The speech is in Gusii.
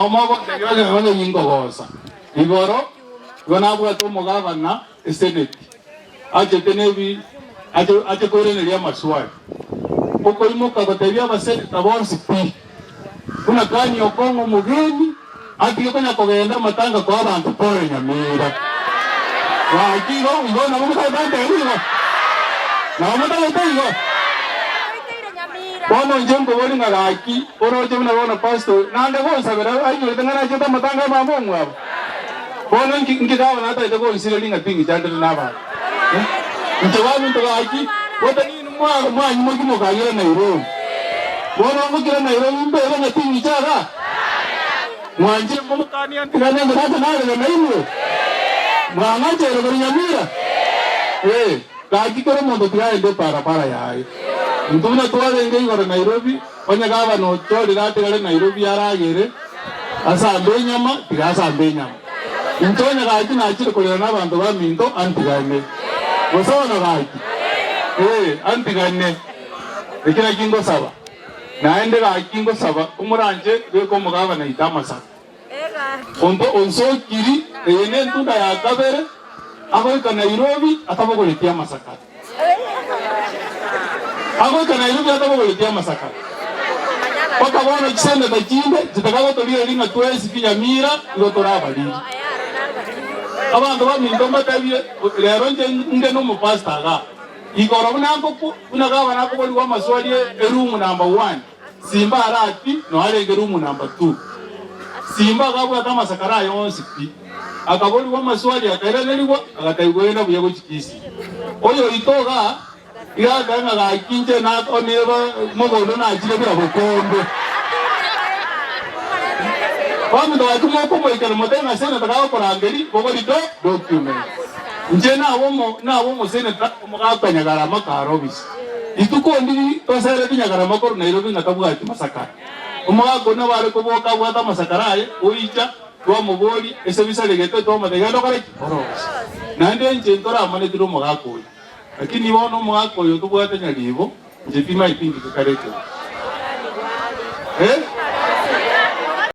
Omogotebia onye onye ninkogosa igoro, igo nabwate omogabana eseneti, achete nebi ache ache koiraneria amaswali. Okoimoka gotebia abaseneta bonsi pi, buna kani okong'a omogeni, atige konya kogenda amatanga koa abanto pore Nyamira. Gaki igo igo nabo motagete ntebi igo? Nabo motagete igo? Bono inche nkoboria ng'a gaki oroche buna bono pastor oyo naende gonsabera ainyorete ng'a nachete amatanga a mama omwabo. Bono inki inki gavana atagete gonsireria ng'a ting'ichandete nabanto? Eh? Inche baminto gaki gote ninwe mwa mwanyimokia mokang'ira Nairobi. Bono ngokira Nairobi mbebe ng'a ting'icha igaa? Mwanchire momokanie ntigane ng'a nache narere nainwe? Mwang'ancheire korwa Nyamira? Eh. Gaki kera omonto tiga aende eparapara yaye. Intwe buna twarenge igoro Nairobi, onye gavana ochorire atigare Nairobi aragere, asambe enyama, tiga asambe enyama. Inche onye gaki nachire korera nabanto baminto, antigane. Gose bono gaki? Ee, antigane. Eki nakio ngosaba. Naende gaki ngosaba, komoranche beka omogavana oito amasabo. Onto onsokiri, eye nentunda ya kabere, agoika Nairobi atabogoretie amasakara. Agoika Nairobi atabogoretie amasakara. Mpaka bono chiseneta chinde chitaka gotorigereria ng'a twensi pi Nyamira igo tore abariri. Abanto baminto mbatebie, rero inche inde nomopastor igaa. Igoro buna nkokwa, buna gavana akoborigwa amaswali eroom number one. Simba arati no arenge room number two. Simba akabwata amasakara aye onsi pi. Akaborigwa amaswali akairanerigwa agatebigwa genda buya gochia Kisii. Oyo oito igaa iga akare ng'a gaki inche nakonire ba mogondo nachire buna bokombe. Baminto gaki mokomoikera motebe ng'a senator gagokorangeria bogori do document. Inche nabe omo nabe omosenator omogaka Nyagarama Karobisi. Rituko ndiri tosereti Nyagarama korwa Nairobi ng'a tabwati masakara. Omogaka oyio nabo are koboka abwate amasakara aye, oicha, twamoboria, ase bisaregete, twamotebia genda okore ki? Orosie. Naende inche ntoramaneti nomogaka oyio. Lakini bono omogaka oyo tobwate nyaribo, inche timaeti ngike kare ekero. Eh?